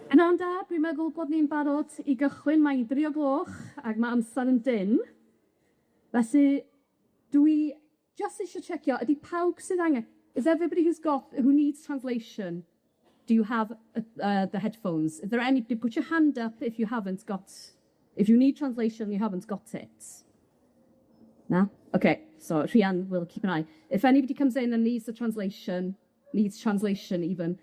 Pnawn da, dwi'n meddwl bod ni'n barod i gychwyn, mae'n dri o gloch ac ma' amser yn dynn. Felly, dwi jyst isio checio, ydi pawb sydd angen, is everybody who's got, who needs translation, do you have the headphones? Is there any, put your hand up if you haven't got, if you need translation and you haven't got it. Na? Okay, so Rhian will keep an eye. If anybody comes in and needs a translation, needs translation even,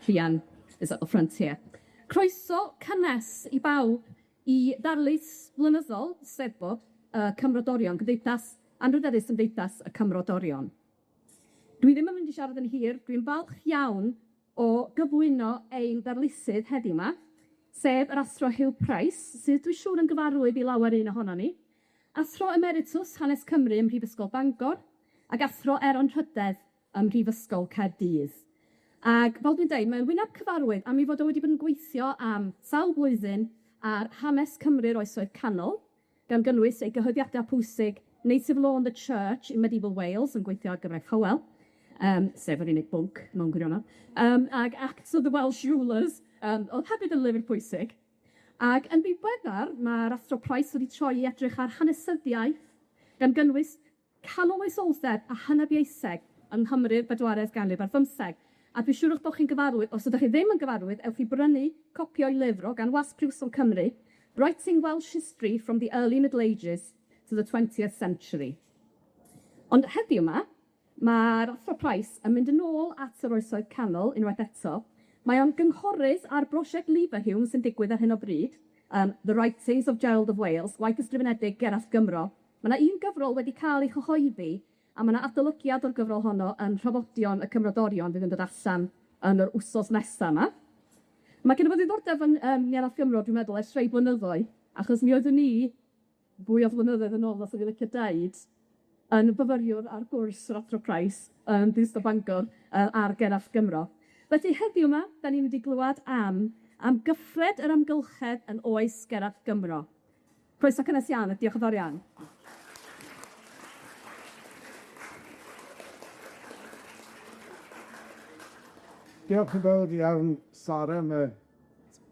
Rhian is at the front here. Croeso cynnes i bawb i ddarlith flynyddol Steddfod y Cymrodorion, Cymdeithas Anrhydeddus Cymdeithas y Cymrodorion. Dwi ddim yn mynd i siarad yn hir, dwi'n falch iawn o gyflwyno ein darlithydd heddiw 'ma, sef yr Athro Huw Price, sydd dwi siŵr yn gyfarwydd i lawer un ohonon ni, Athro Emeritus Hanes Cymru ym Mhrifysgol Bangor, ac Athro Er Anrhydedd ym Mhrifysgol Caerdydd. Ag fel dwi'n deud, mae'n wyneb cyfarwydd am ei fod o wedi bod yn gweithio am sawl blwyddyn ar hanes Cymru'r Oesoedd Canol, gan gynnwys ei gyhoeddiadau pwysig Native Law and the Church in Medieval Wales yn gweithio ar gyfraith Hywel, sef yr unig bwnc mewn gwirionedd, ag Acts of the Welsh Rulers, o'dd hefyd yn lyfr pwysig. Ag yn ddiweddar, ma'r Athro Price wedi troi i edrych ar hanesyddiaeth, gan gynnwys canoloesoldeb a hynafiaetheg yng Nghymru'r bedwaredd ganrif ar bymtheg. A dwi siŵr 'ych bo' chi'n gyfarwydd, os ydych chi ddim yn gyfarwydd, ewch i brynu copi o'i lyfr o gan Wasg Prifysgol Cymru, Writing Welsh History from the Early Middle Ages to the Twentieth Century. Ond heddiw 'ma, ma'r Athro Price yn mynd yn ôl at yr Oesoedd Canol unwaith eto. Mae o'n gynghorydd ar brosiect Leverhulme sy'n digwydd ar hyn o bryd, The Writings of Gerald of Wales, gwaith ysgrifenedig Gerallt Gymro. Ma' 'na un gyfrol wedi cael ei chyhoeddi, a ma' 'na adolygiad o'r gyfrol honno yn Nhraddodion y Cymrodorion fydd yn dod allan yn yr wsos nesa 'ma. Ma' gynno fo ddiddordeb yn Gerallt Gymro, dwi'n meddwl, ers rhai blynyddoedd, achos mi oeddwn i, fwy o flynyddoedd yn ôl, faswn i'n licio deud, yn fyfyriwr ar gwrs yr Athro Price yn Brifysgol Bangor ar Gerallt Gymro. Felly heddiw 'ma, 'dan ni'n mynd i glywad am amgyffred yr amgylchedd yn oes Gerallt Gymro. Croeso cynnes iawn a diolch yn fawr iawn. Diolch yn fawr iawn, Sara, am y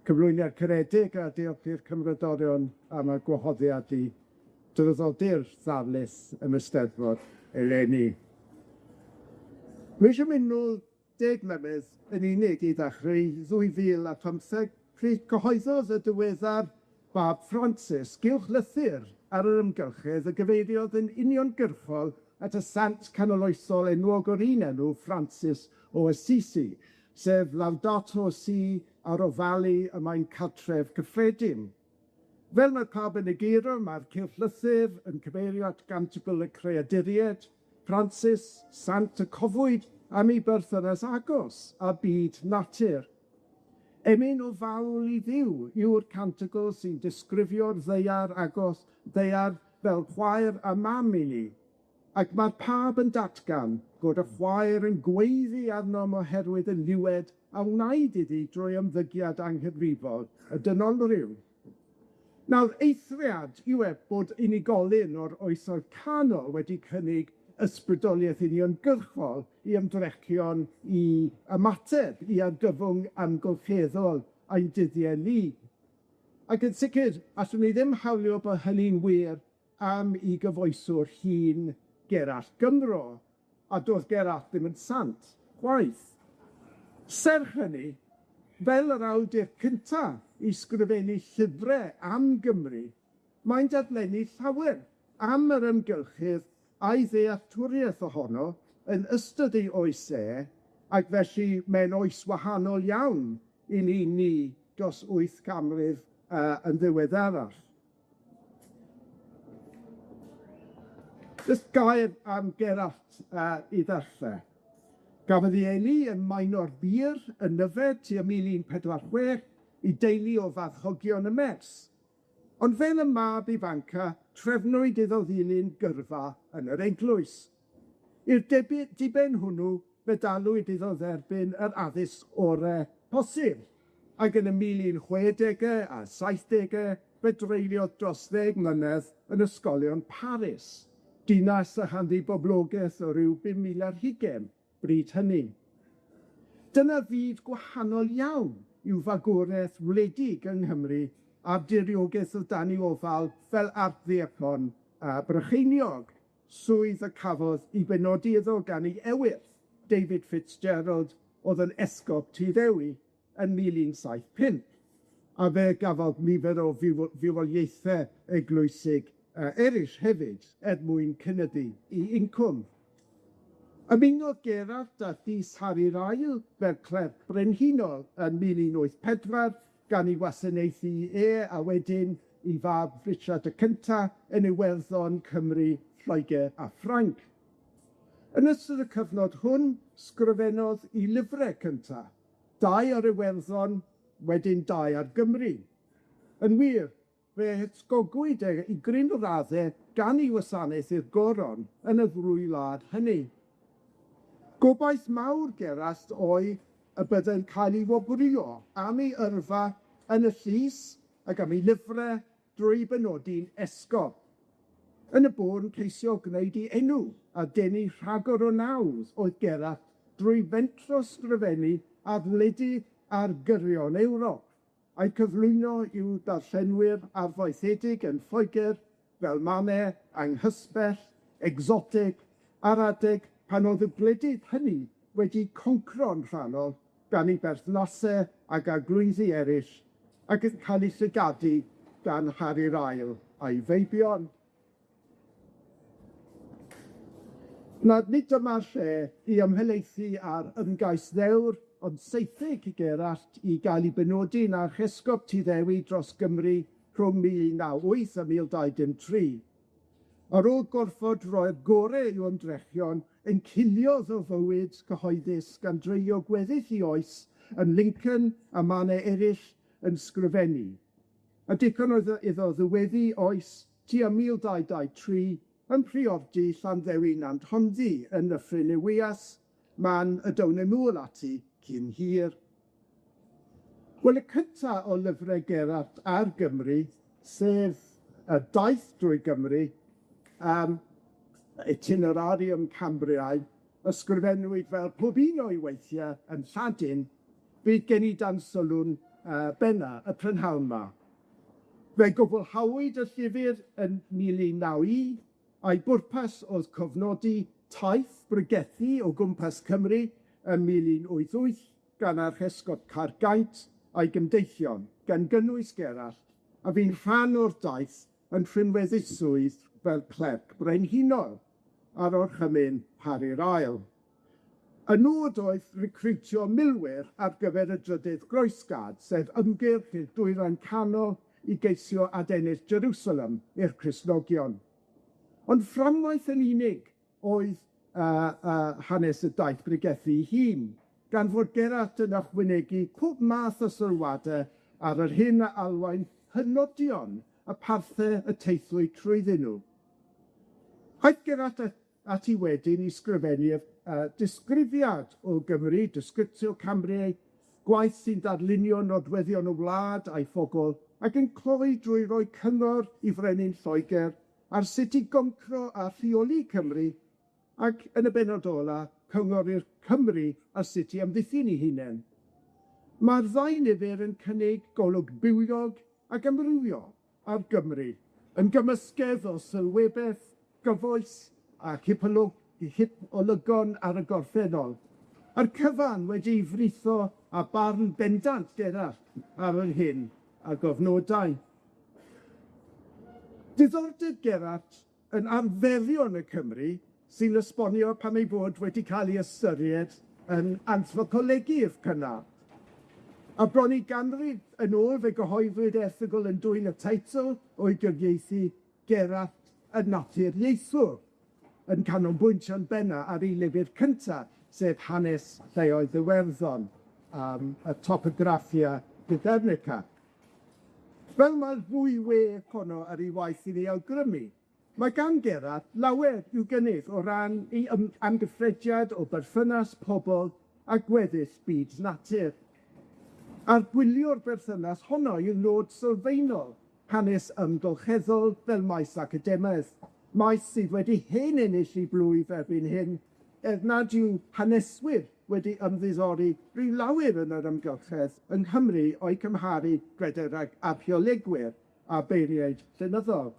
cyflwyniad caredig, a diolch i'r cymrodorion am y gwahoddiad i draddodi'r ddarlith yn y Steddfod eleni. Dwi eisiau mynd nôl 10 mlynedd yn unig i ddechrau 2015, pryd cyhoeddodd y diweddar Bab Francis gylchlythyr ar yr ymgylchedd y gyfeiriodd yn uniongyrchol at y sant canoloesol enwog o'r un enw, Francis o Assisi, sef Laudato Si ar ofalu y mae'n cartref cyffredin. Fel mae'r pab yn egluro, mae'r cylchlythyr yn cyfeirio at gantigl y creaduried, Francis, sant y cofwyd am ei berthynas agos â byd natur. Emyn o fawl i Dduw yw'r cantigl sy'n disgrifio'r ddaear agos ddaear fel chwaer a mam i ni, ac mae'r pab yn datgan bod y chwaer yn gweiddi arnom oherwydd y niwed a wnaed iddi drwy ymddygiad anghyfrifol y dynolryw. Nawr, eithriad yw e bod unigolyn o'r oesoedd canol wedi cynnig ysbrydoliaeth uniongyrchol i ymdrechion i ymateb i argyfwng amgylcheddol ein dyddie ni. Ac yn sicr, allwn ni ddim hawlio bod hynny'n wir am 'i gyfoeswr hŷn Gerallt Gymro, a do'dd Gerallt ddim yn sant, chwaith. Serch hynny, fel yr awdur cynta i sgrifennu llyfre am Gymru, mae'n dadlennu llawer am yr ymgylchydd a'i ddealltwriaeth ohono yn ystod ei oes e, ac felly mae'n oes wahanol iawn i'n un ni dros wyth ganrif yn ddiweddarach. Jyst gair am Gerallt i ddechrau. Gafodd ei eni yn Maenor Bîr yn Nyfed tua 1146 i deulu o farchogion y Mers. Ond fel y mab ifanca, trefnwyd iddo ddilyn gyrfa yn yr eglwys. I'r diben hwnnw, fe dalwyd iddo dderbyn yr addysg ore posib, ac yn y 1160au a 70au, fe dreuliodd dros ddeg mlynedd yn ysgolion Paris, dinas a chanddi boblogeth o ryw 5,000 ar hugen bryd hynny. Dyna fyd gwahanol iawn i'w fagwraeth wledig yng Nghymru a'r diriogaeth o'dd dan 'i ofal fel archddiacon a Brycheiniog, swydd y cafodd 'i benodi iddo gan ei ewyll, David Fitzgerald, o'dd yn esgob Tyddewi yn 1175, a fe gafodd nifer o fywoliaethe eglwysig yy eryll hefyd er mwyn cynyddu 'i incwm. Ymunodd Gerallt â Llys Harri'r Ail fel clerc brenhinol yn 1184, gan 'i wasanaethu e a wedyn 'i fab Richard y Cynta yn Iwerddon, Cymru, Lloeger a Ffrainc. Yn ystod y cyfnod hwn, sgrifennodd 'i lyfre cynta, dau ar Iwerddon, wedyn dau ar Gymru. Yn wir, fe ysgogwyd e i gryn radde gan 'i wasanaeth i'r Goron yn y ddwy wlad hynny. Gobaith mawr Gerallt oedd y byddai'n cael ei wobrwyo am ei yrfa yn y llys ac am ei lyfre drwy benodi'n esgob. Yn y bôn ceisio gwneud 'i enw a denu rhagor o nawdd oedd Gerallt drwy fentro sgrifennu ar wledydd ar gyrion Ewrop, a'i cyflwyno i'w darllenwyr arfaethedig yn Lloegr fel mame anghysbell, egsotig, ar adeg pan oedd y gwledydd hynny wedi concro'n rhannol gan 'u berthnase ag arglwyddi eryll ac yn ca'l 'u llygadu gan Harri'r Ail a'i feibion. Nawr, nid dyma'r lle i ymhelaethu ar ymgais ddewr, ond seithug Gerallt i gael 'i benodi'n archesgob Tyddewi dros Gymru rhwng 1198 a 1203. Ar ôl gorfod roi'r gore i'w ymdrechion, enciliodd o fywyd cyhoeddus gan dreulio gweddill 'i oes yn Lincoln a mannau eryll yn sgrifennu. A digon oedd iddo ddiweddu oes tua 1223 yn priordy Llanddewi Nant Honddu yn Nyffryn Ewias, man y down yn ôl ati cyn hir. Wel, y cynta o lyfre Gerallt ar Gymru, sef y daith drwy Gymru, yym Itinerarium Cambriae, ysgrifennwyd fel pob un o'i weithiau yn Lladin, fydd gen i dan sylw'n yy benna y prynhawn 'ma. Fe gwblhawyd y llyfr yn 1191, a'i bwrpas o'dd cofnodi taith bregethu o gwmpas Cymru ym 1188 gan Archesgob Caergaint a'i gymdeithion, gan gynnwys Gerallt, a fu'n rhan o'r daith yn rhinweddu swydd fel clerc brenhinol ar orchymyn Harri'r Ail. Y nod oedd recriwtio milwyr ar gyfer y drydydd groesgad, sef ymgyrch i'r Dwyrain Canol i geisio adennill Jerusalem i'r Cristnogion. Ond fframwaith yn unig oedd yy yy hanes y daith bregethu 'i hun, gan fod Gerallt yn ychwanegu pob math o sylwade ar yr hyn a alwain hynodion y parthe y teithiwyd trwyddyn nhw. Aeth Gerallt ati wedyn i sgrifennu'r yy disgrifiad o Gymru, Descriptio Cambriae, gwaith sy'n darlunio nodweddion y wlad a'i phobol, ac yn cloi drwy roi cyngor i Frenin Lloeger ar sut i goncro a rheoli Cymru, ac yn y bennod ola, cyngor i'r Cymry ar sut i amddiffyn 'u hunen. Ma'r ddau lyfr yn cynnig golwg bywiog ac amrywiol ar Gymru, yn gymysgedd o sylwebeth gyfoes a cipolwg hip-olygon ar y gorffennol, a'r cyfan wedi'i fritho â barn bendant Gerallt ar yr hyn a gofnodai. Diddordeb Gerallt yn arferion y Cymry sy'n esbonio pam ei fod wedi cael ei ystyried yn anthropolegydd cynnar. A bron i ganrif yn ôl fe gyhoeddwyd erthygl yn dwyn y teitl o'i gyfieithu Gerallt y Naturiaethwr, yn canolbwyntio'n benna ar ei lyfr cynta, sef Hanes Lleoedd Iwerddon, yym y Topographia Hibernica. Fel mae'r ddwy wedd honno ar ei waith i ni awgrymu, mae gan Gerallt lawer i'w gynnig o ran ei amgyffrediad o berthynas pobol a gweddill byd natur. A'r gwylio'r berthynas honno yw nod sylfaenol hanes amgylcheddol fel maes academaidd, maes sydd wedi hen ennill 'i blwyf erbyn hyn, er nad yw haneswyr wedi ymddiddori ryw lawer yn yr amgylchedd yng Nghymru o'i cymharu gydag archeolegwyr a beirniaid llenyddol.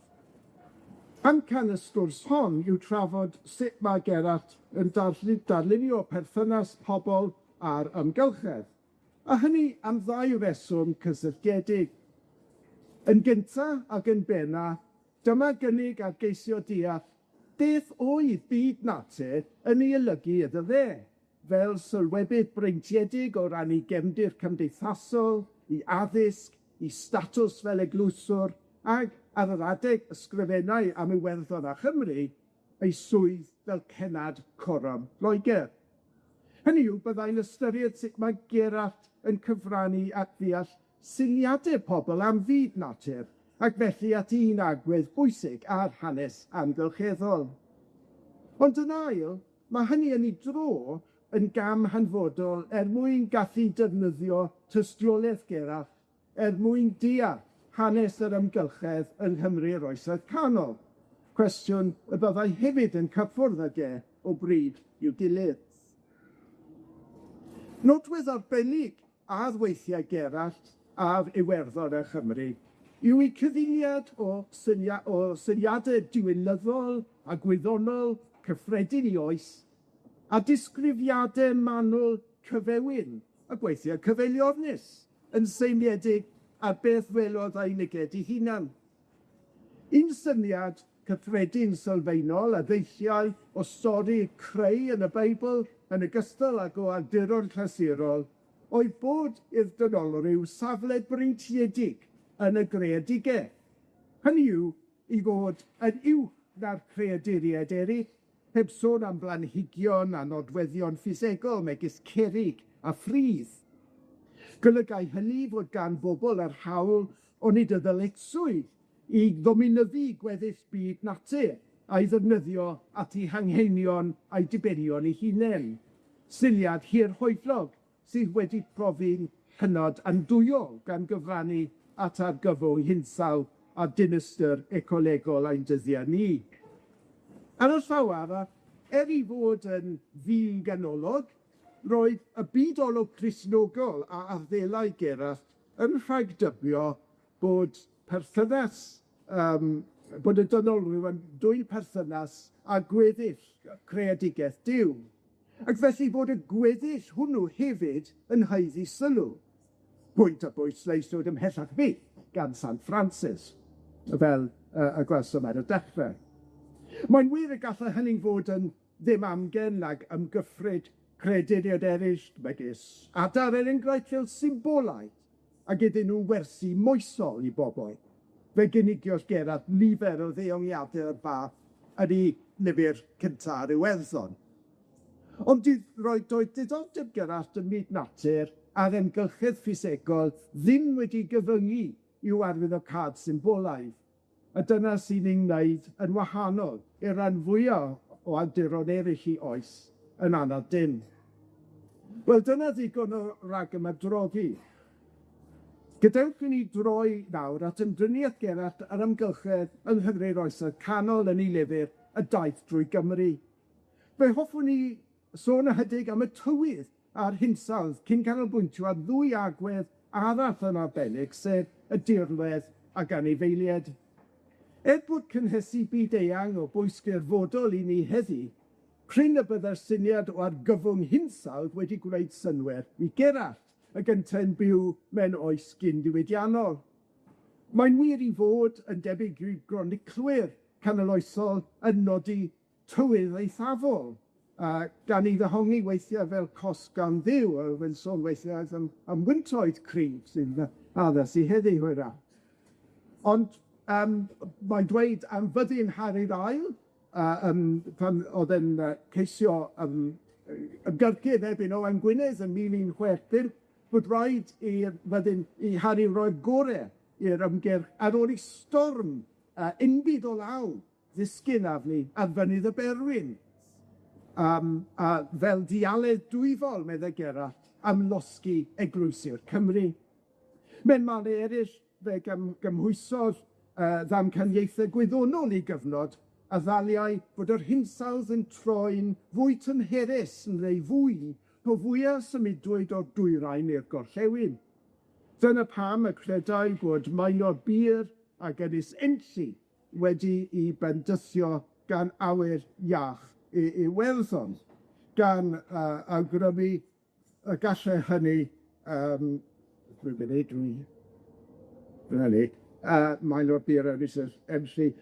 Amcan y sgwrs hon yw trafod sut ma' Gerallt yn darlunio perthynas pobol a'r amgylchedd, a hynny am ddau reswm cysylltiedig. Yn gynta ac yn benna, dyma gynnig ar geisio deall beth oedd byd natur yn ei olygu iddo fe, fel sylwebydd breintiedig o ran 'i gefndir cymdeithasol, 'i addysg, 'i statws fel eglwyswr, ag ar yr adeg ysgrifennai am Iwerddon a Chymru, ei swydd fel cennad Coron Loeger. Hynny yw, byddai'n ystyried sut mae Gerallt yn cyfrannu at ddeall syniade pobol am fyd natur, ac felly at un agwedd bwysig ar hanes amgylcheddol. Ond yn ail, ma' hynny yn 'i dro yn gam hanfodol er mwyn gallu defnyddio tystiolaeth Gerallt er mwyn deall hanes yr amgylchedd yng Nghymru'r Oesoedd Canol, cwestiwn y byddai hefyd yn cyffwrdd ag e o bryd i'w gilydd. Nodwedd arbennig ar weithiau Gerallt ar Iwerddon a Chymru yw 'i cyfuniad o synia- o syniade diwinyddol a gwyddonol cyffredin 'i oes, a disgrifiade manwl cyfewin, a gweithiau cyfeiliornus, yn seiliedig ar beth welodd a'i lyged 'i hunan. Un syniad cyffredin sylfaenol a ddeilliai o stori creu yn y Beibl yn ogystal ag o awduron clasurol oedd bod i'r dynolryw safle breintiedig yn y greadigeth. Hynny yw, i fod yn uwch na'r creaduriaid eraill, heb sôn am blanhigion a nodweddion ffisegol megis cerrig a phridd. Golygai hynny fod gan bobol yr hawl, onid y ddyletswydd, i ddominyddu gweddill byd natur a'i ddefnyddio at 'u hanghenion a'i dibenion eu hunen. Syniad hirhoedlog sydd wedi profi'n hynod andwyol gan gyfrannu at argyfwng hinsawdd a dinistr ecolegol ein dyddia ni. Ar y llaw arall, er 'i fod yn ddyn ganolog, roedd y byd olwg Cristnogol a arddelai Gerallt yn rhagdybio bod perthynas yym bod y dynolryw yn dwyn perthynas â gweddill creadigeth Duw, ac felly bod y gweddill hwnnw hefyd yn haeddu sylw, pwynt a bwysleiswyd ymhellach fyth gan Sant Francis, fel yy y gwelsom ar y dechre. Mae'n wir y gallai hynny fod yn ddim amgen nag ymgyffred credyd eraill, megis adar er enghraifft fel symbolau, ac iddyn nhw wersi moesol i bobol. Fe gynigiodd Gerallt nifer o ddeongliade o'r fath yn 'i lyfr cynta ar Iwerddon. Ond roedd doedd diddordeb Gerallt ym myd natur a'r emgylchedd ffisegol ddim wedi gyfyngu i'w arwyddocâd symbolaidd, a dyna sy'n ei wneud yn wahanol i'r ran fwya o awduron eraill 'i oes yn anad dim. Wel, dyna ddigon o ragymadroddi. Gadewch i ni droi nawr at ymdriniaeth Gerallt ar amgylchedd yng Nghymru'r Oesoedd Canol yn ei lyfr Y Daith Drwy Gymru. Fe hoffwn i sôn ychydig am y tywydd a'r hinsawdd cyn canolbwyntio ar ddwy agwedd arall yn arbennig, sef y dirwedd ac anifeilied. Er bod cynhesu byd-eang o bwys gwirfodol i ni heddi, prin y bydde'r syniad o argyfwng hinsawdd wedi gwneud synnwyr i Gerallt, y gynta'n byw mewn oes gyn-diwydiannol. Mae'n wir i fod yn debyg i groniclwyr canoloesol yn nodi tywydd eithafol, a gan ei ddehongli weithiau fel cosb gan Dduw, a mae'n sôn weithiau am wyntoedd cryf sy'n addas i heddiw hwyrach. Ond yym mae'n dweud am fyddin Harri'r Ail, pan o'dd e'n ceisio ymgyrchu yn erbyn Owain Gwynedd yn 1165, bod raid i'r fyddin i Harri roi'r gore i'r ymgyrch ar ôl i storm enbyd o law ddisgyn arni ar fynydd y Berwyn. A fel dialedd dwyfol, meddai Gerallt, am losgi eglwysi'r Cymru. Mewn mannau eryll, fe gymhwysodd ddamcaniaethau gwyddonol i gyfnod a ddaliai fod yr hinsawdd yn troi'n fwy tymherus neu fwy po fwya symudwyd o'r dwyrain i'r gorllewin. Dyna pam y credai bod Maelor Bur ac Ynys Enlli wedi 'u bendithio gan awyr iach I- Iwerddon, gan yy awgrymu y gallai hynny yym rhyw munud dwi dyna ni yy Maelor Bur Ynys Enlli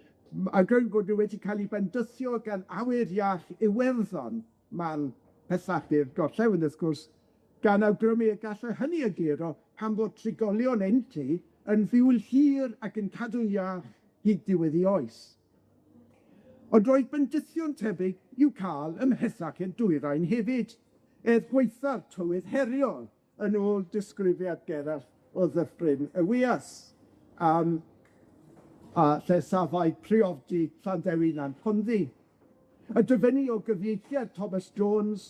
awgrymu bod nw wedi ca'l 'u bendithio gan awyr iach Iwerddon, man pellach i'r gorllewin wrth gwrs, gan awgrymu y gallai hynny egluro pam fod trigolion Enlli yn fyw'n hir ac yn cadw'n iach hyd diwedd 'u oes. Ond roedd bendithion tebyg i'w ca'l ymhellach i'r dwyrain hefyd, er gwaetha'r tywydd heriol, yn ôl disgrifiad Gerallt o Ddyffryn y Wias, yym a lle safai priodi Llanddewi Nant Honddu. Y dyfynnu o gyfieithiad Thomas Jones,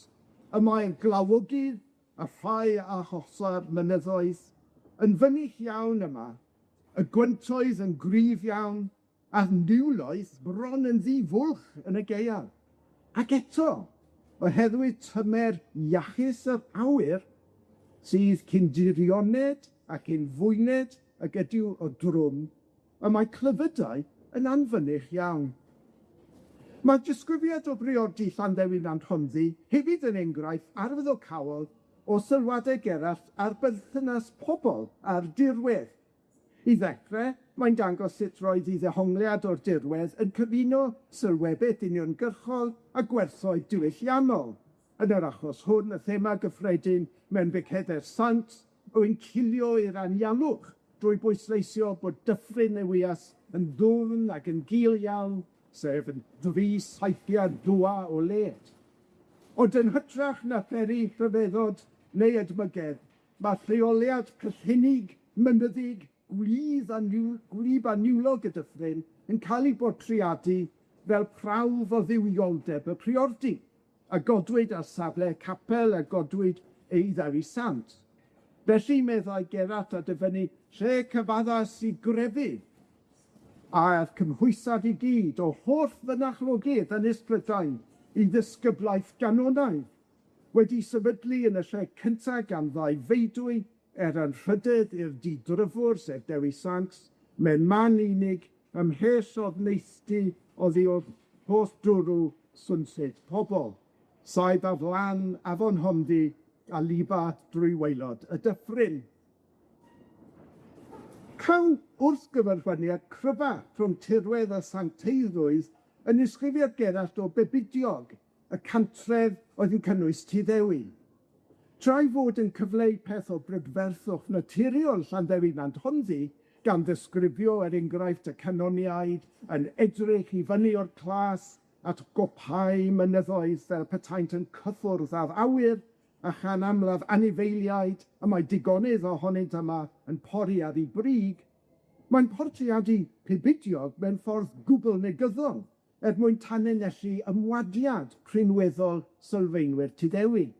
y mae'r glawogydd a rhai a arhosa'r mynyddoedd yn fynych iawn yma, y gwyntoedd yn gryf iawn, a'r niwloedd bron yn ddi-fwlch yn y gaeaf. Ac eto, oherwydd tymer iachus yr awyr, sydd cyn dirioned ac cyn fwyned ag ydyw o drwm, y mae clefydau yn anfynych iawn. Mae'r disgrifiad o briodi Llanddewi Nant Honddu hefyd yn enghraifft arwyddocaol o sylwadau Gerallt ar berthynas pobol a'r dirwedd. I ddechre, mae'n dangos sut roedd 'i ddehongliad o'r dirwedd yn cyfuno sylwebeth uniongyrchol a gwerthoedd diwylliannol. Yn yr achos hwn, y thema gyffredin mewn Buchedde'r Saint yw encilio i'r anialwch drwy bwysleisio bod dyffryn Ewias yn ddwfn ac yn gul iawn, sef yn dri saethiad dwa o led. Ond yn hytrach na pheri rhyfeddod neu edmygedd, ma' lleoliad cyllunnig, mynyddig, gwlydd a niw- gwlyb a niwlog y dyffryn yn ca'l 'i bortreadu fel prawf o dduwioldeb y priordy, a godwyd ar safle capel a godwyd ei Ddewi Sant. Felly, meddai Gerallt a dyfynnu, lle cyfaddas i grefydd, a'r cymhwysad i gyd o holl fynachlogydd Ynys Prydain i ddisgyblaeth ganonaidd, wedi sefydlu yn y lle cynta gan ddau feudwy er anrhydedd i'r didryfwr, sef Dewi Sant, mewn man unig, ymhell o'r neilltu oddi wrth holl dwrw swnllyd pobol. Saif ar lan Afon Honddu a lifa drwy waelod y dyffryn. Cawn wrthgyferbyniad cryfa rhwng tirwedd a sancteiddrwydd yn nisgrifiad Gerallt o Bebidiog, y cantref oedd yn cynnwys Tŷ Ddewi. Tra'i fod yn cyfleu peth o brydferthwch naturiol Llanddewi Nant Honddu, gan ddisgrifio er enghraifft y canoniaid yn edrych i fyny o'r clas at gopâu mynyddoedd fel petaent yn cyffwrdd â'r awyr, a chan amlaf anifeiliaid, y mae digonedd ohonynt yma yn pori ar 'u brig, mae'n portreadu Pibidiog mewn ffordd gwbl negyddol, er mwyn tanlinellu ymwadiad rhinweddol sylfaenwyr Tyddewi,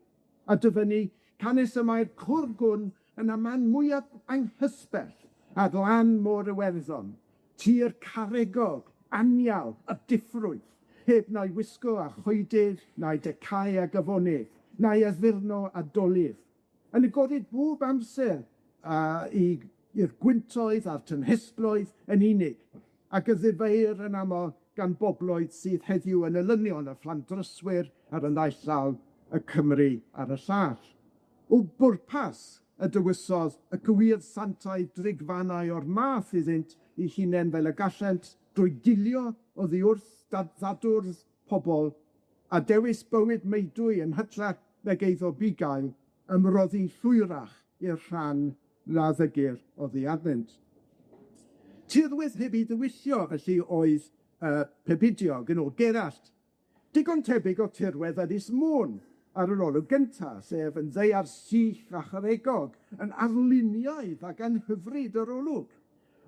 a dyfynnu canys y mae'r cwrgwn yn y man mwyaf anghysbell ar lan môr Iwerddon, tir caregog, anial, a diffrwyth, heb na'i wisgo â choedydd, na'i decau ag afonydd, na'i addurno â dolydd, yn agored bob amser yy i i'r gwyntoedd a'r tymhestloedd yn unig, ac y ddifeir yn amal gan bobloedd sydd heddiw yn elynion y Fflandryswyr ar y naill law, y Cymry ar y llall. O bwrpas y dewisodd y gwir santau drigfannau o'r math iddynt 'u hunen fel y gallent drwy gilio oddi wrth ddadwrdd pobol a dewis bywyd meudwy yn hytrach nag eiddo bugail, ymroddi llwyrach i'r rhan na ddygir oddi arnynt. Tirwedd heb ei ddiwyllio felly oedd yy Pebidiog yn ôl Gerallt. Digon tebyg o tirwedd Ynys Môn ar yr olwg gynta, sef yn ddaear sych a charegog, yn arluniaidd ac anhyfryd yr olwg.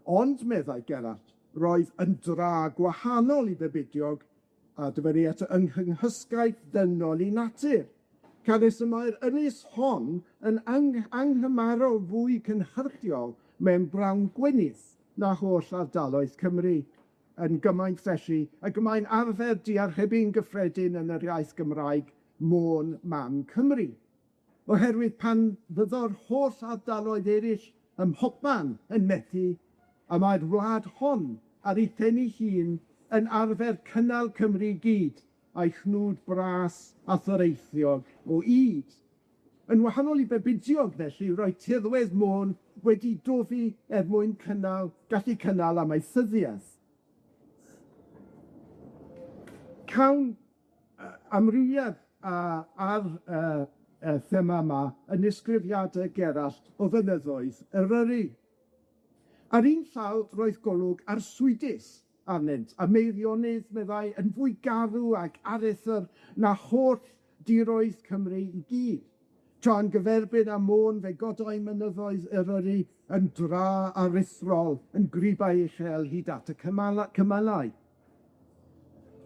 Ond, meddai Gerallt, roedd yn dra gwahanol i Bebidiog, a dyfynnu eto yng nghynghysgaeth dynol i natur. Canys y mae'r ynys hon yn ang- anghymarol fwy cynhyrchiol mewn brown gwenith na holl ardaloedd Cymru, yn gymaint felly ag y mae'n arfer diarchebu'n gyffredin yn yr iaith Gymraeg Môn Mam Cymru. oherwydd pan fyddo'r holl ardaloedd eraill ym mhobman yn methu, a mae'r wlad hon ar ei phen ei hun yn arfer cynnal Cymru i gyd, a'i chnwd bras a thoreithiog o yd. Yn wahanol i Bebidiog felly, roedd tirwedd Môn wedi dofi er mwyn cynnal, gallu cynnal amaethyddiaeth. Cawn amrywiad ar y thema yma yn nisgrifiadau Gerallt o fynyddoedd Eryri. Ar un llaw roedd golwg arswydus arnynt, a Meirionnydd, meddai, yn fwy garw ac aruthr na holl diroedd Cymru i gyd. Tra'n gyferbyn â Môn fe godai mynyddoedd Eryri yn dra aruthrol, yn gribau uchel hyd at y cymala- cymalau.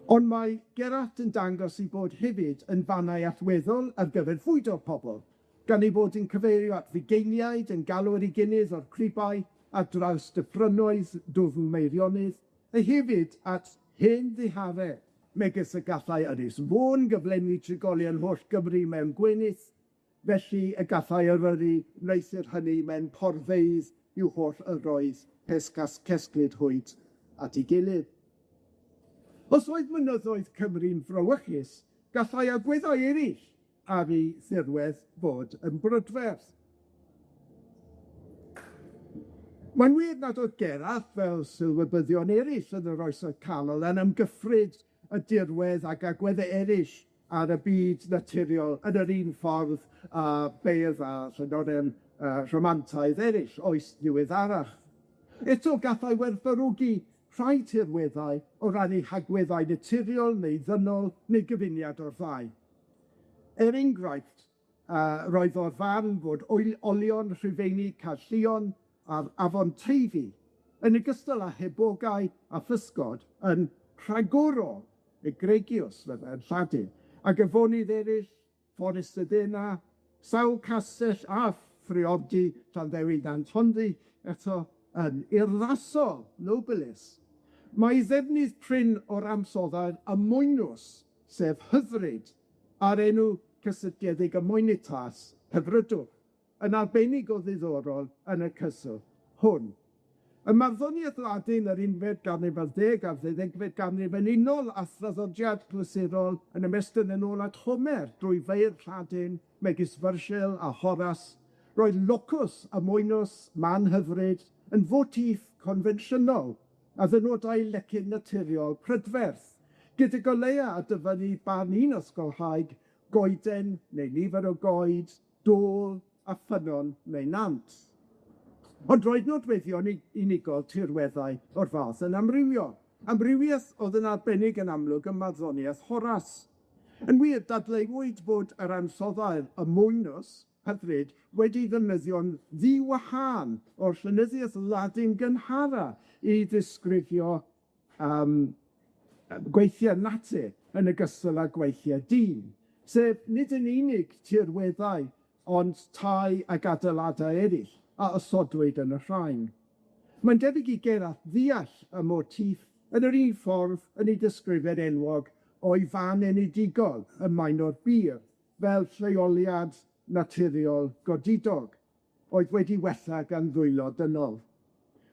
Ond mae Gerallt yn dangos 'i bod hefyd yn fannau allweddol ar gyfer fwydo pobol, gan ei bod yn cyfeirio at fugeiliaid yn galw ar 'i gilydd o'r cribau ar draws dyffrynnoedd dwfn Meirionnydd, a hefyd at hen ddihare, megis y gallai Ynys Môn gyflenwi trigolion holl Gymru mewn gwenith, felly y gallai Eryri wneuthur hynny mewn porfeydd i'w holl yrroedd pescas cesglid hwynt at 'i gilydd. Os oedd mynyddoedd Cymru'n frawychus, gallai agweddau eraill ar 'u thirwedd fod yn brydferth. Mae'n wir nad oedd Gerallt, fel sylwebyddion eraill yn yr Oesoedd Canol, yn amgyffred y dirwedd ac agwedde eraill ar y byd naturiol yn yr un ffordd â beirdd a llenorion yy rhamantaidd eraill oes ddiweddarach. Eto gallai werthfawrogi rhai tirweddau o ran eu hagweddau naturiol neu ddynol neu gyfuniad o'r ddau. Er enghraifft, yy roedd o'r farn fod oel- olion Rhufeinig Caerllion a'r Afon Teifi, yn ogystal â hebogau a physgod, yn rhagorol, egregius fyddai'r Lladin, ac afonydd eryll, Fforest y Dena, sawl castell a phriodi Llanddewi Nant Honddu eto yn urddasol, nobilis. Mae ddefnydd prin o'r amsoddair amoenus, sef hyfryd, a'r enw cysylltiedig amoenitas, hyfrydwch, yn arbennig o ddiddorol yn y cyswllt hwn. Ym marddoniaeth Ladin yr unfed ganrif ar ddeg a'r ddeuddegfed ganrif yn unol â thraddodiad clasurol yn ymestyn yn ôl at Homer drwy feirdd Lladin megis Virgil a Horace, roedd locus amoenus, man hyfryd, yn fotif confensiynol a ddynodai lecyn naturiol prydferth, gyda goleuo a dyfynnu barn un ysgolhaig, goeden neu nifer o goed, dôl a ffynnon neu nant. Ond roedd nodweddion unigol tirweddau o'r fath yn amrywio. Amrywiaeth o'dd yn arbennig yn amlwg ym marddoniaeth Horas. Yn wir, dadleuwyd bod yr ansoddair amoenus hyfryd wedi ddefnyddio'n ddiwahân o'r llenyddiaeth Ladin gynhara i ddisgrifio yym gweithiau natur yn ogystal â gweithiau dyn, sef nid yn unig tirweddau, ond tai ag adeiladau eraill a osodwyd yn y rhain. Mae'n debyg i Gerallt ddeall y motif yn yr un ffordd yn ei disgrifiad enwog o'i fan enedigol ym Maenor Bur, fel lleoliad naturiol godidog, oedd wedi wella gan ddwylo dynol.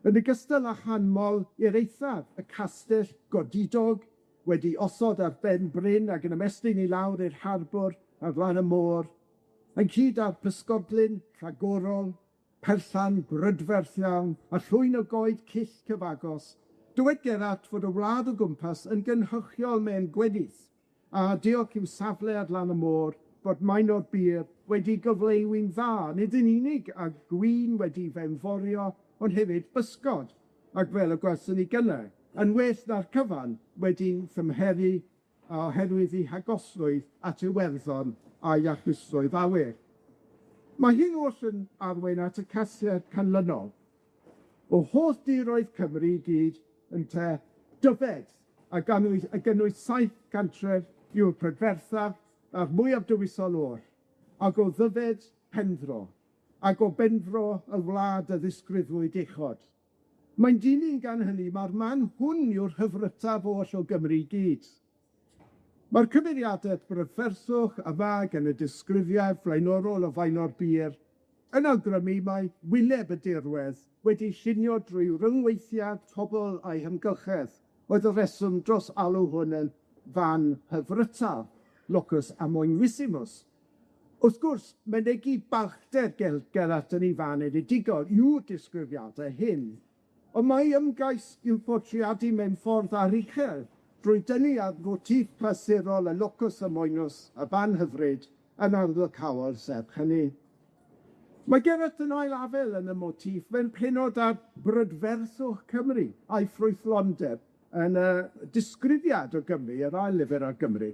Yn ogystal â chanmol i'r eithaf y castell godidog wedi osod ar ben bryn ac yn ymestyn i lawr i'r harbwr ar lan y môr, ynghyd â'r pysgodlyn rhagorol, perllan brydferth iawn, a llwyn o goed cyll cyfagos, dywed Gerallt fod y wlad o gwmpas yn gynhyrchiol mewn gwenith, a diolch i'w safle ar lan y môr, bod Maenor Bur wedi gyfleuwi'n dda, nid yn unig â gwin wedi fewnforio, ond hefyd bysgod, ac fel y gwelson ni gynne, yn well na'r cyfan wedi'n thymheru oherwydd 'i hagosrwydd at Iwerddon a'i iachusrwydd awyr. Mae hyn oll yn arwain at y casgliad canlynol. O holl diroedd Cymru i gyd ynte Dyfed, a ganwyd a gynnwys saith gantref yw'r prydferthaf a'r mwyaf dewisol oll, ac o Ddyfed Penfro, ac o Benfro y wlad a ddisgrifwyd uchod. Mae'n dilyn gan hynny ma'r man hwn yw'r hyfrytaf oll o Gymru i gyd. Mae'r cyfeiriade at brydferthwch a fag yn y disgrifiad flaenorol o Faenor Bîr yn awgrymu mai wyneb y dirwedd wedi llunio drwy ryngweithiad pobol a'i hymgylchedd oedd y rheswm dros alw hwn yn fan hyfrytaf, locus amoenisimus. Wrth gwrs, mynegi balchder Gerallt yn 'i fan enedigol yw'r disgrifiade hyn, ond mae ymgais i'w portreadu mewn ffordd aruchel drwy dynnu ar motif clasurol y locus amoenus, y fan hyfryd, yn arwyddocaol serch hynny. Mae Gerallt yn ail afel yn y motif mewn penod ar brydferthwch Cymru a'i ffrwythlondeb yn y disgrifiad o Gymru, yr ail lyfr ar Gymru.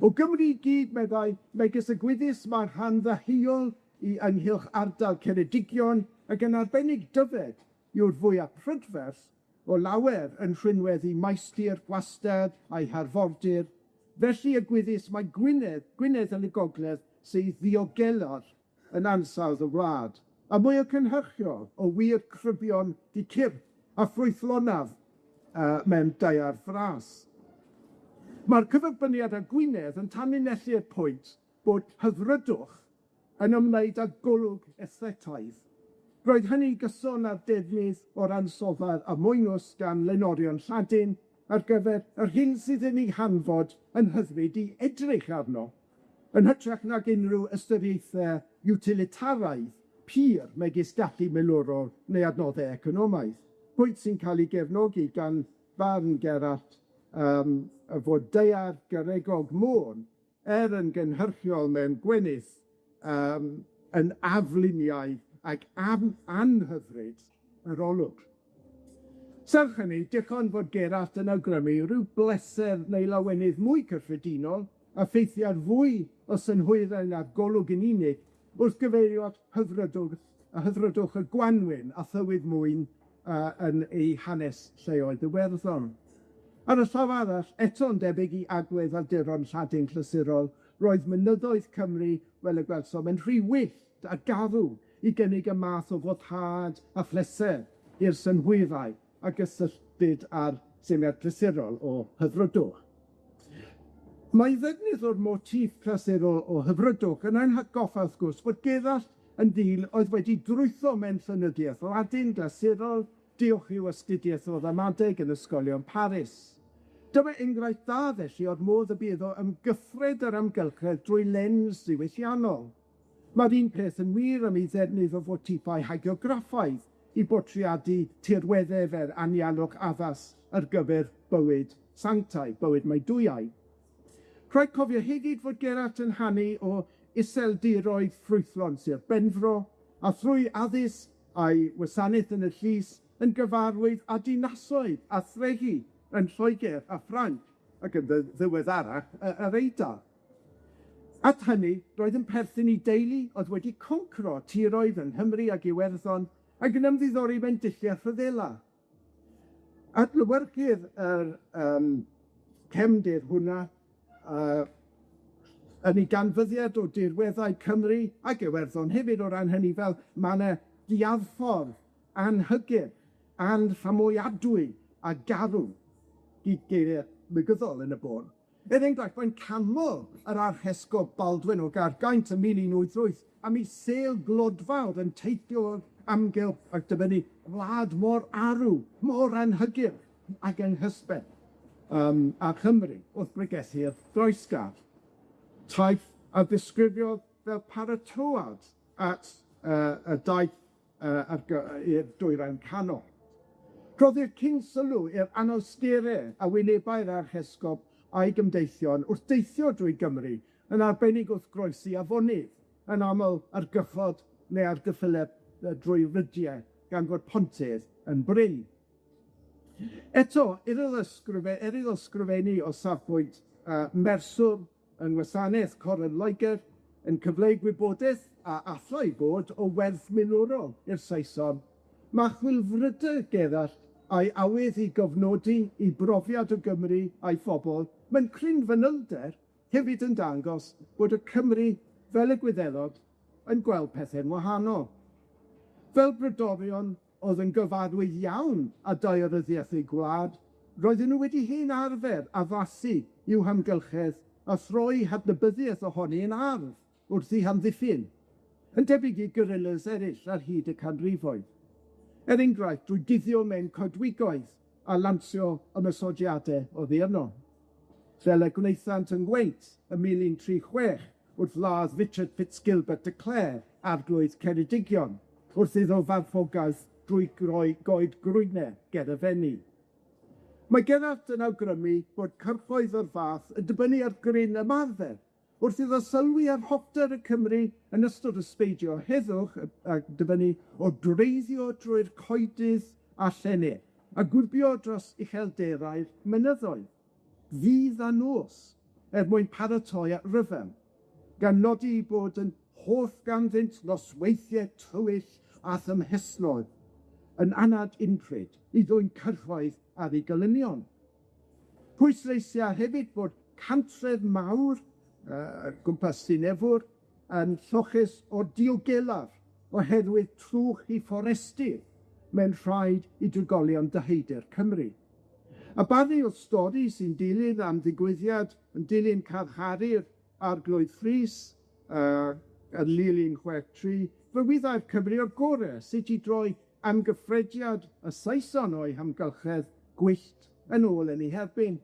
O Gymru i gyd, meddai, megis y gwyddys mae'r rhan ddeheuol i ynghylch ardal Ceredigion ac yn arbennig Dyfed yw'r fwya prydferth o lawer yn rhinweddu maestir gwastad a'i harfordir, felly y gwyddys mae Gwynedd, Gwynedd yn y gogledd sydd ddiogelaf yn ansawdd y wlad, a mwy o cynhyrchiol o wir crybion dicur a ffrwythlonaf yy mewn daear fras. Mae'r cyferbyniad â Gwynedd yn tanlinellu'r pwynt bod hyfrydwch yn ymwneud â golwg esthetaidd. Roedd hynny'n gyson â'r defnydd o'r ansoddair amoenus gan lenorion Lladin ar gyfer yr hyn sydd yn ei hanfod yn hyfryd i edrych arno, yn hytrach nag unrhyw ystyriaethe utilitaraidd pur megis gallu milwrol neu adnodde economaidd, pwynt sy'n cael ei gefnogi gan farn Gerallt yym y fod daear garegog Môn er yn gynhyrchiol mewn gwenith yym yn afluniaidd ac am anhyfryd yr olwg. Serch hynny, dichon fod Gerallt yn awgrymu ryw bleser neu lawenydd mwy cyffredinol a ffeithiad fwy o synhwyrau na'r golwg yn unig wrth gyfeirio at hyfrydwg a hyfrydwch y Gwanwyn a thywydd mwyn yy yn ei hanes lleoedd Iwerddon. Ar y llaw arall, eto'n debyg i agwedd awduron Lladin clasurol, roedd mynyddoedd Cymru, fel y gwelsom, yn rhy wyllt a garw i gynnig y math o foddhad a phleser i'r synhwyrau a gysylltid â'r syniad clasurol o hyfrydwch. Mae ddefnydd o'r motif clasurol o hyfrydwch yn ein hatgoffa, wrth gwrs, bod Gerallt yn ddyn oedd wedi drwytho mewn llenyddiaeth Ladin glasurol, diolch i'w astudiaeth o ramadeg yn ysgolion Paris. Dyma enghraifft dda felly o'r modd y bu iddo ymgyffred yr amgylchedd drwy lens ddiwylliannol. Ma'r un peth yn wir am ei ddefnydd o fotifau hagiograffaidd i bortreadu tirwedde fel anialwch addas ar gyfer bywyd sanctaidd, bywyd meudwyaidd. Rhaid cofio hefyd fod Gerallt yn hanu o iseldiroedd ffrwythlon Sir Benfro, a thrwy addysg a'i wasanaeth yn y llys yn gyfarwydd â dinasoedd a threfi yn Lloegr a Ffrainc, ac yn ddiweddarach yr Eidal. At hynny, roedd yn perthyn i deulu oedd wedi concro tiroedd yng Nghymru ac Iwerddon ac yn ymddiddori mewn dulliau rhyfela. Adlewyrchu'r yr yym cefndir hwnna yy yn ei ganfyddiad o dirweddau Cymru ac Iwerddon hefyd o ran hynny fel ma' 'na diarffordd anhygyrch, anrhamwyadwy a garw i geirie negyddol yn y bôn. Er enghraifft, mae'n canmol yr archesgob Baldwin o Gaergaint ym 1188 am ei sêl glodfawr yn teithio o amgylch ac dyfynnu gwlad mor arw, mor anhygyrch ag anghysbell yym a Chymru wrth bregethu'r Groesgar. Taith a ddisgrifiodd fel paratoad at yy y daith yy ar gy- i'r Dwyrain Canol. Rhoddir cyn sylw i'r anawstere a wynebai'r archesgob a'i gymdeithion wrth deithio drwy Gymru, yn arbennig wrth groesi afonydd, yn aml ar gychod neu ar gyffyle drwy rydie, gan fod pontydd yn brin. Eto, iddo ysgrife- er iddo ysgrifennu o safbwynt yy merswr yng ngwasanaeth Coron Loegr, yn cyfleu gwybodaeth a allai fod o werth milwrol i'r Saeson, ma' chwilfrydedd Gerallt a'i awydd i gofnodi 'i brofiad o Gymru a'i phobol mewn cryn fanylder hefyd yn dangos bod y Cymry, fel y Gwyddelod, yn gweld pethe'n wahanol. Fel brodorion o'dd yn gyfarwydd iawn â daearyddiaeth eu gwlad, roedden nhw wedi hen arfer addasu i'w hamgylchedd a throi hadnabyddiaeth ohoni yn arf wrth 'i hamddiffyn, yn debyg i gorillas eryll ar hyd y canrifoedd. Er enghraifft, drwy guddio mewn coedwigoedd a lansio ymosodiade oddi yno, fel y gwnaethant yng Ngwent ym 1136 wrth ladd Richard Fitzgilbert de Clare, arglwydd Ceredigion, wrth iddo farchogaeth drwy groi goed grwyne ger y Fenni. Mae Gerallt yn awgrymu bod cyrchoedd o'r fath yn dibynnu ar gryn ymarfer, wrth iddo sylwi ar hoffter y Cymry yn ystod ysbeidio heddwch a dyfynnu o dreiddio drwy'r coedydd a llenydd, a gwibio dros uchelderau'r mynyddoedd, ddydd a nos, er mwyn paratoi at ryfel, gan nodi 'u bod yn hoff ganddynt nosweithiau tywyll a thymhesloedd, yn anad unpryd i ddwyn cyrchoedd ar 'u gelynion. Pwysleisia hefyd bod cantref mawr yy gwmpas Dinefwr yn lloches o'r diogelaf oherwydd trwch i fforestydd mewn rhaid i drigolion Deheudir Cymru. A barnu o'dd stori sy'n dilyn am ddigwyddiad yn dilyn carcharu'r Arglwydd Rhys yy yn 1163, fe wyddai'r Cymry o'r gore sut i droi amgyffrediad y Saeson o'u hamgylchedd gwyllt yn ôl yn eu herbyn.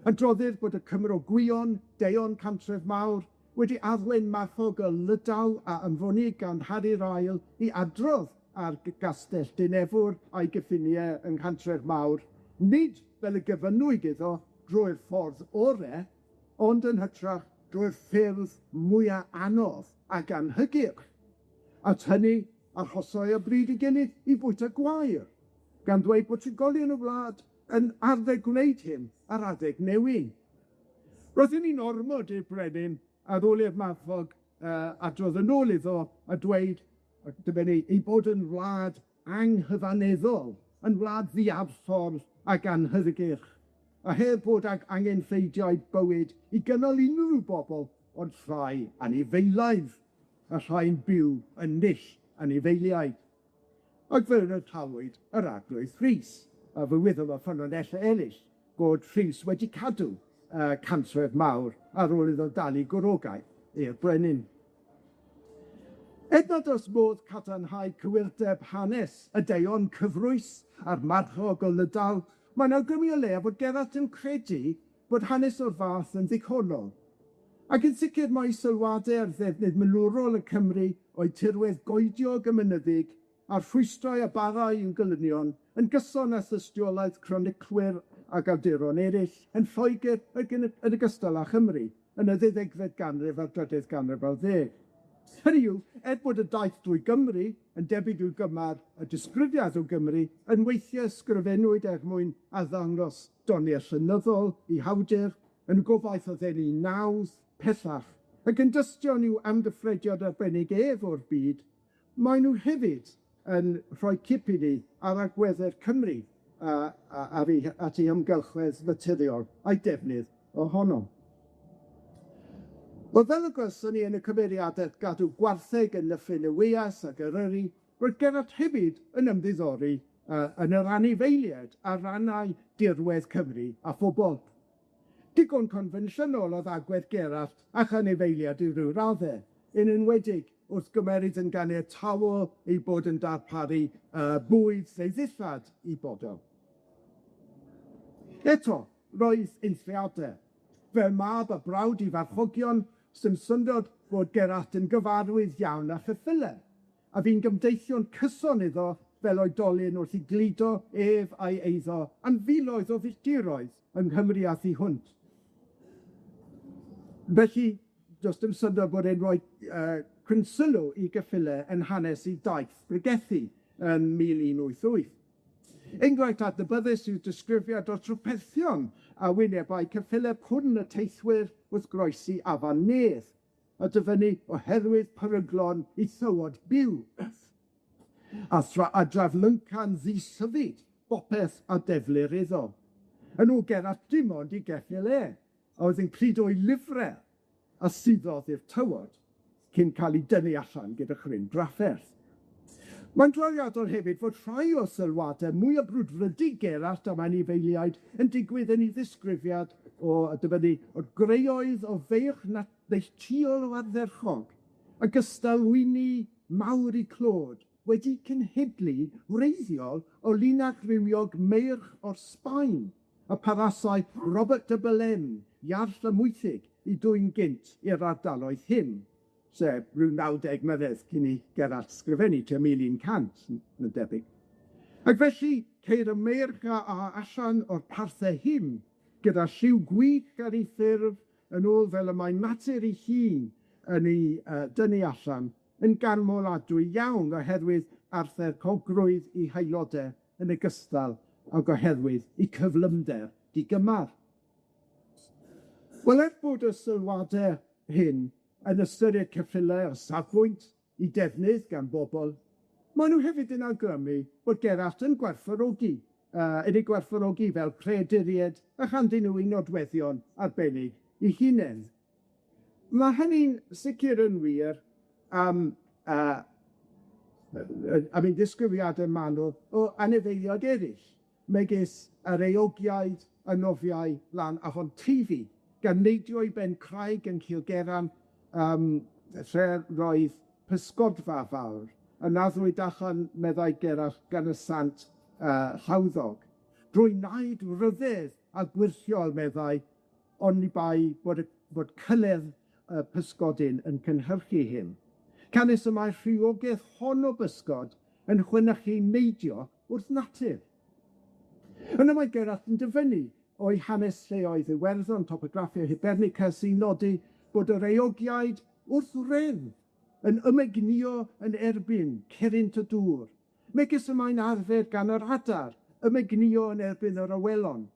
Adroddir bod y Cymro Gwion, Deon Cantref Mawr, wedi arwain marchog y Lydaw a anfonid gan Harri'r Ail i adrodd ar Gastell Dinefwr a'i gyffinie yng Nghantref Mawr, nid fel y gofynnwyd iddo drwy'r ffordd ore, ond yn hytrach drwy'r ffyrdd mwya anodd ac anhygyrch. At hynny, arhosai o bryd i gilydd i fwyta gwair, gan ddweud bod trigolion y wlad yn arfer gwneud hyn ar adeg newyn. Roedd hynny'n ormod i'r brenin ar ôl i'r marchog yy adrodd yn ôl iddo a dweud, a dyfynnu, ei bod yn wlad anghyfaneddol, yn wlad ddiarffordd ac anhygyrch, a heb bod ag angenrheidiau bywyd i gynnal unrhyw bobl ond rhai anifeilaidd, a rhai'n byw yn null anifeiliaid. Ac fe ryddhawyd yr Arglwydd Rhys, a fe wyddom o ffynonellau eryll bod Rhys wedi cadw yy cantref mawr ar ôl iddo dalu gwrogaeth i'r brenin. Er nad oes modd cadarnhau cywirdeb hanes y Deon cyfrwys a'r marchog o Lydaw, mae'n awgrymu o leia fod Gerallt yn credu bod hanes o'r fath yn ddichonol. Ac yn sicir mae sylwade ar ddefnydd milwrol y Cymry o'u tirwedd goediog y mynyddig a'r rhwystrau a barai i'w gelynion yn gyson â thystiolaeth croniclwyr ag awduron eryll yn Lloegr ag yn yn ogystal â Chymru yn y ddeuddegfed ganrif a'r drydydd ganrif ar ddeg. Hynny yw, er bod y daith drwy Gymru yn debyg i'w gymar y disgrifiad o Gymru, yn weithiau ysgrifennwyd er mwyn arddangos doniau llenyddol i hawdur, yn gobaith o ddenu nawdd pellach, ac yn dystion i'w amgyffrediad arbennig ef o'r byd, mae nhw hefyd yn rhoi cip i ni ar agwedde'r Cymru a- a- ar ei at ei amgylchedd naturiol a'i defnydd ohono. Wel, fel y gwelson ni yn y cyfeiriadedd gadw gwartheg yn Nyffryn y Weias ac Eryri, roedd Gerallt hefyd yn ymddiddori yy yn yr anifeiliaid ar rannau dirwedd Cymru a phobol. Digon confensiynol o'dd agwedd Gerallt ac anifeiliaid i ryw radde, yn enwedig wrth gymeryd yn ganiatawol ei bod yn darparu yy bwyd neu ddillad i bobol. Eto, roedd eithriade. Fel mab a brawd i farchogion, sdim syndod bod Gerallt yn gyfarwydd iawn â cheffyle, a fu'n gymdeithion cyson iddo fel oedolyn wrth i gludo ef a'i eiddo am filoedd o filltiroedd yng Nghymru a thu hwnt. Felly, do's dim syndod bod e'n rhoi yy cryn sylw i geffyle yn hanes 'i daith bregethu yn 1188. Enghraifft adnabyddus yw disgrifiad o'r trwpethion a wynebau ceffyle pwrn y teithwyr wrth groesi Afan Nedd, a dyfynnu oherwydd peryglon i thywod byw, a thra- a draflynca'n ddisyfyd bopeth a deflir iddo. Yn ôl Gerallt dim ond 'i geffyl e, a oedd yn cludo 'i lifre a suddodd i'r tywod cyn ca'l 'i dynnu allan gyda chryn drafferth. Mae'n drawiadol hefyd fod rhai o sylwade mwya brwdfrydig Gerallt am anifeiliaid yn digwydd yn 'i ddisgrifiad o a dyfynnu, o greoedd o feirch neilltuol o ardderchog, ag ystalwyni mawr 'u clod, wedi cenhedlu wreiddiol o linach rywiog meirch o'r Sbaen, y parasai Robert de Belem, Iarll y Mwythig, 'u dwyn gynt i'r ardaloedd hyn, sef ryw 90 mlynedd cyn i Gerallt sgrifennu, tua 1100 yn debyg. Ac felly ceir y meirch a a allan o'r parthe hyn, gyda lliw gwych ar 'u ffurf yn ôl fel y mae natur ei hun yn ei yy dynnu allan, yn ganmoladwy iawn oherwydd ardderchogrwydd 'u haelode yn ogystal ag oherwydd 'u cyflymder digymar. Wel, er bod y sylwade hyn yn ystyried ceffyle o safbwynt 'u defnydd gan bobol, ma' nw hefyd yn awgrymu bod Gerallt yn gwerthfawrogi yy yn eu gwerthfawrogi fel creaduried a chanddi nw 'u nodweddion arbennig 'u hunen. Ma' hynny'n sicir yn wir am yy am ein disgrifiade manwl o anifeiliaid eryll, megis yr eogiaid y nofiau lan Afon Teifi, gan neidio i ben craig yn Cilgeran, yym lle roedd pysgodfa fawr, a naddwyd allan, meddai Gerallt, gan y sant yy Llawddog, drwy naid ryfedd a gwyrthiol, meddai, oni bai bod y bod cyledd y pysgodyn yn cynhyrchu hyn. Canys y mae rhywogaeth hon o bysgod yn chwynychu neidio wrth natur. Yna mae Gerallt yn dyfynnu o'i hanes lleoedd Iwerddon, Topographia Hibernica, sy'n nodi bod yr eogiaid wrth reddf yn ymegnio yn erbyn cerrynt y dŵr, megis y mae'n arfer gan yr adar ymegnio yn erbyn yr awelon.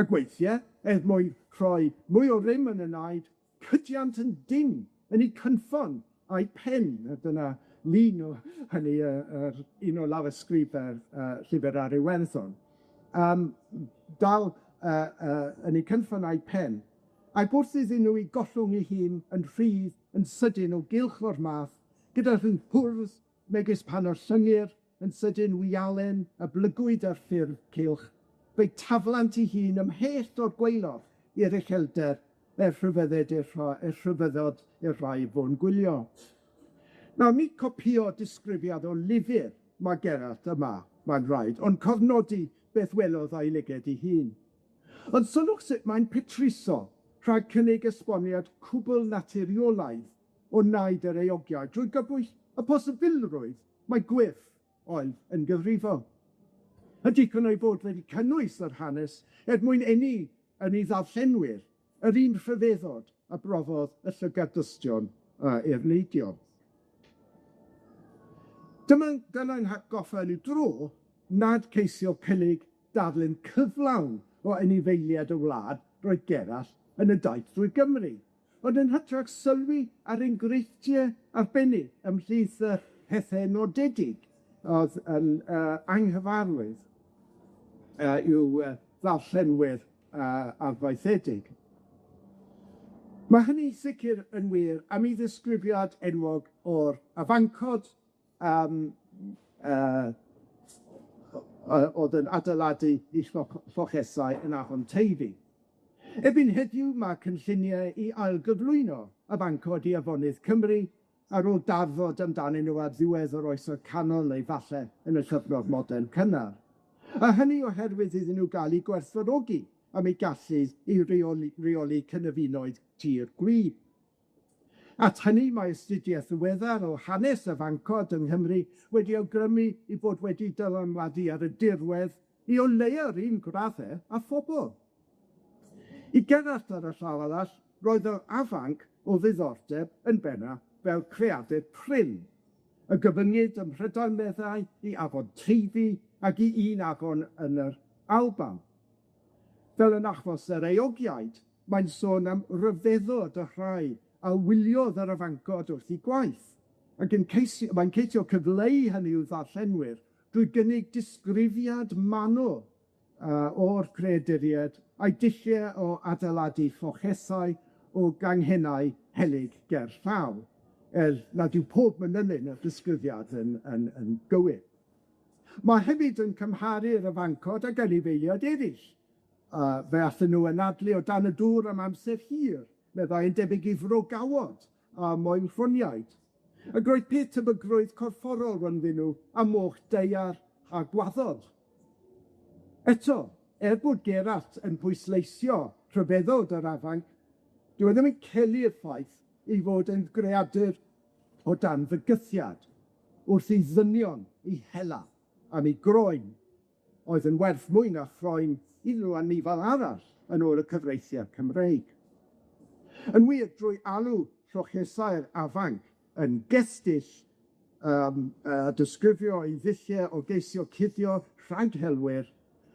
Ac weithie, er mwyn rhoi mwy o rym yn y naid, cydiant yn dyn yn eu cynffon a'i pen, a dyna lun o hynny yy yr un o lawysgrifa'r yy llyfr ar Iwerddon, yym dal yy yy yn eu cynffon a'i pen, ac wrth iddyn nw 'i gollwng 'u hun yn rhydd yn sydyn o gylch o'r math, gyda rhyw hwrdd megis pan ollyngyr yn sydyn wialen a blygwyd ar ffurf cylch, fe'i taflant 'i hun ymhell o'r gwaelod i'r uchelder er rhyfedded i'r rha- er rhyfeddod i'r rhai fu'n gwylio. Nawr, nid copïo disgrifiad o lyfr ma' Gerallt yma, mae'n rhaid, ond cofnodi beth welodd a'i lyged ei hun. Ond sylwch sut mae'n petruso rhag cynnig esboniad cwbl naturiolaidd o naid yr eogiaid drwy grybwyll y posibilrwydd mai gwyff oedd yn gyfrifol. A digon o'i fod wedi cynnwys yr hanes er mwyn eni yn ei ddarllenwyr yr un rhyfeddod a brofodd y llygad dystion yy i'r neidio. Dyma dyna'n hatgoffa ni dro nad ceisio cynnig darlun cyflawn o anifeiliad y wlad roedd Gerallt yn y daith drwy Gymru, ond yn hytrach sylwi ar enghreifftie arbennig ymhlith y pethe nodedig o'dd yn yy anghyfarwydd yy i'w yy ddarllenwyr yy arfaethedig. Ma' hynny'n sicir yn wir am 'i ddisgrifiad enwog o'r afancod yym yy o'dd yn adeiladu 'u llochesau yn Afon Teifi. Erbyn heddiw ma' cynllunie i ailgyflwyno afancod i afonydd Cymru ar ôl darfod amdanyn nw ar ddiwedd yr Oesoedd Canol neu falle yn y cyfnod modern cynnar. A hynny oherwydd iddyn nw ga'l 'u gwerthfawrogi am eu gallu i reoli reoli cynefinoedd tir gwlyb. At hynny, mae astudiaeth ddiweddar o hanes afancod yng Nghymru wedi awgrymu 'u bod wedi dylanwadu ar y dirwedd i o leia'r un gradde â phobol. I Gerallt ar y llaw arall, roedd yr afanc o ddiddordeb yn benna fel creadur prin, y gyfyngid ym Mhrydain meddai i afon Teifi ac i un afon yn yr Alban. Fel yn achos yr eogiaid, mae'n sôn am ryfeddod y rhai a wyliodd yr afancod wrth 'u gwaith, ac yn ceisio mae'n ceisio cyfleu hynny i'w ddarllenwyr drwy gynnig disgrifiad manwl yy o'r creaduried a'i dullie o adeiladu llochesau o ganghennau helyg ger llaw, er nad yw pob manylyn o'r disgrifiad yn yn yn gywir. Ma' hefyd yn cymharu'r afancod ag anifeiliaid eraill. Fe allen nw anadlu o dan y dŵr am amser hir, meddai yn debyg i frogawod a moelrhwniaid. Ac roedd peth tebygrwydd corfforol rhyngddyn nw a moch daear a gwaddod. Eto, er bod Gerallt yn pwysleisio rhyfeddod yr afanc, dyw e ddim yn celu'r ffaith ei fod yn greadur o dan fygythiad, wrth i ddynion 'i hela am 'i groen, oedd yn werth mwy na chroen unrhyw anifal arall yn ôl y cyfreithiau Cymreig. Yn wir, drwy alw llochesau'r afanc yn gestyll, yym a disgrifio ei ddullie o geisio cuddio rhag helwyr,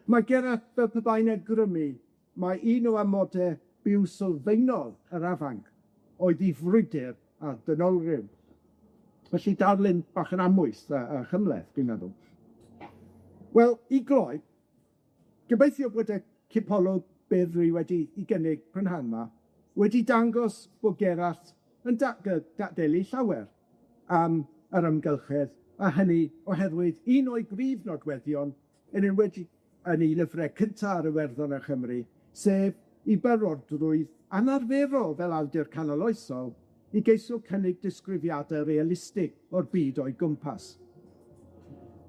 mae Gerallt fel pe bai'n awgrymu mai un o amode byw sylfaenol yr afanc oedd 'i frwydr â'r dynolryw. Felly darlun bach yn amwys a a chymhleth, dwi'n meddwl. Wel, i gloi, gobeithio bod y cipolwg byr dwi wedi 'i gynnig prynhawn 'ma wedi dangos bod Gerallt yn datgelu llawer am yr amgylchedd, a hynny oherwydd un o'i brif nodweddion yn enwedig yn ei lyfre cynta ar Iwerddon a Chymru, sef 'i barodrwydd anarferol fel awdur canoloesol i geisio cynnig disgrifiade realistig o'r byd o'i gwmpas.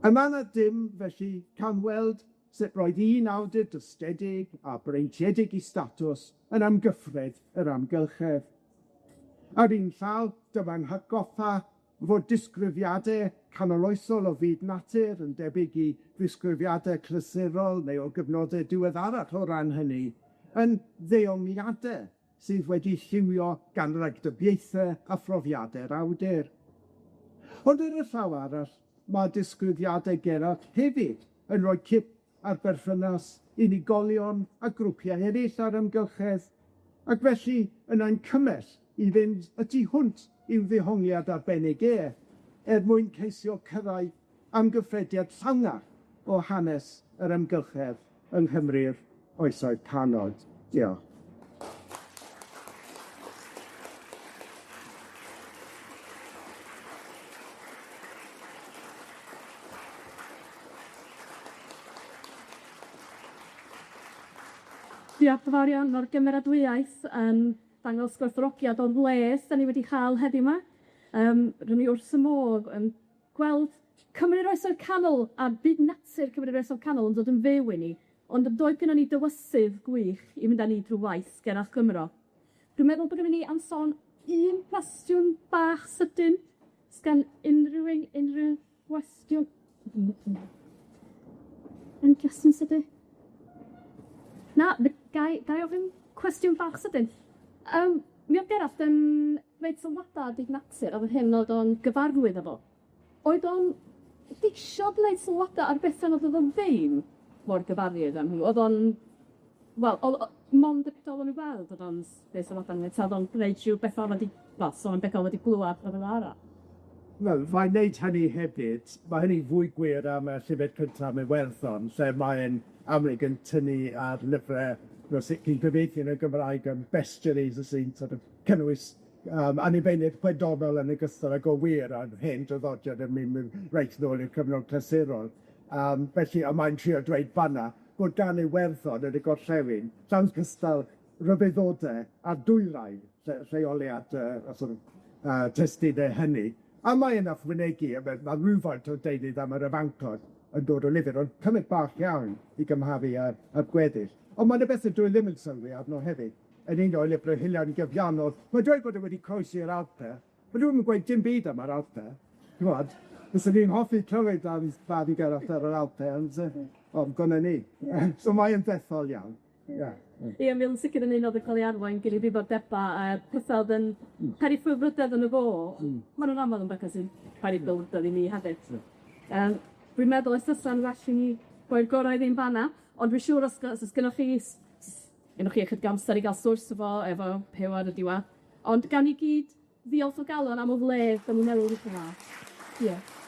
Yma na dim, felly, cawn weld sut roedd un awdur dysgedig a breintiedig 'i statws yn amgyffred yr amgylchedd. Ar un llaw, dyma'n hatgoffa fod disgrifiade canoloesol o fyd natur yn debyg i ddisgrifiade clasurol neu o gyfnode diweddarach o ran hynny, yn ddeongliade sydd wedi lliwio gan ragdybiaethe a phrofiade'r awdur. Ond ar y llaw arall, ma' disgrifiade Gerallt hefyd yn rhoi cip ar berthynas unigolion a grwpiau eraill a'r amgylchedd, ac felly yn ein cymell i fynd y tu hwnt i'w ddehongliad arbennig e, er mwyn ceisio cyrraedd amgyffrediad llawnach o hanes yr amgylchedd yng Nghymru'r Oesoedd Canol. Diolch. Diolch yn fawr iawn. Ma'r gymeradwyaeth yn dangos gwerthfawrogiad o'r wledd 'dan ni wedi chael heddiw 'ma. Rydyn ni wrth 'y modd yn gweld Cymru'r Oesoedd Canol a byd natur Cymru'r Oesoedd Canol yn dod yn fyw i ni, ond doedd gynnon ni dywysydd gwych i fynd â ni drwy waith Gerallt Gymro. Dwi'n meddwl bod gynnon ni am sôn un cwestiwn bach sydyn. Sgan unrhyw un unrhyw gwestiwn? Un cwestiwn sydyn? Na, gai gai ofyn cwestiwn bach sydyn? Mi o'dd Gerallt yn gwneud sylwada ar byd natur o'dd yr hyn o'dd o'n gyfarwydd efo. Oedd o'n geisio gwneud sylwada ar betha nad o'dd o ddim mor gyfarwydd â nhw? O'dd o'n wel, o'dd o mond y petha o'dd o'n 'u weld o'dd o'n neud sylwada ta o'dd o'n gwneud rhyw betha o'dd o 'di wel, sôn am betha o'dd o 'di glwad rhywle arall? Wel, mae'n neud hynny hefyd. Ma' hynny'n fwy gwir am y llyfr cynta am Iwerddon, lle mae'n amlwg yn tynnu ar lyfre, you know, sy'n cyfieithu yn y Gymraeg yn bestiaries sy'n sort of cynnwys anifeiliaid chwedlonol yn ogystal ag o wir a'r hen draddodiad yn mynd mynd reit nôl i'r cyfnod clasurol. Felly, a mae'n trio dweud fanna bod gan Iwerddon yn y gorllewin llawn cystal ryfeddode a'r dwyrain, lleoliad a sort of testune hynny. A mae yna fynegi, a ma' rywfaint o deunydd am yr afancod yn dod o lyfr, ond cymryd bach iawn i gymharu â'r gweddill. Ond ma' 'na bethe dwi ddim yn sylwi arno hefyd, yn un o'i lyfrau hiliaeth gyfiannol, mae'n dweud bod e wedi croesi'r Alpe, ond dyw e 'im yn gweud dim byd am yr Alpe, ch'mod, fyswn i'n hoffi clywed am Barry Gerallt ar yr Alpe, ond ond dyna ni. So mae yn dethol iawn, ie. Ie, mi o'dd yn sicir yn un o'dd yn ca'l ei arwain gen i ddiddordeba' a'r petha o'dd yn peri chwilfrydedd yno fo. Ma' nw'n aml yn betha sy'n peri chwilfrydedd i mi hefyd. Dwi'n meddwl ella sa'n well i ni roi'r gorau iddi'n fan 'na, ond dwi'n siŵr os os o's gynnoch chi gennoch chi ychydig o amser i ga'l sgwrs efo efo Huw ar y diwadd, ond gawn ni gyd ddiolch o galon am y wledd 'dan ni'n newydd 'i cha'l. Diolch.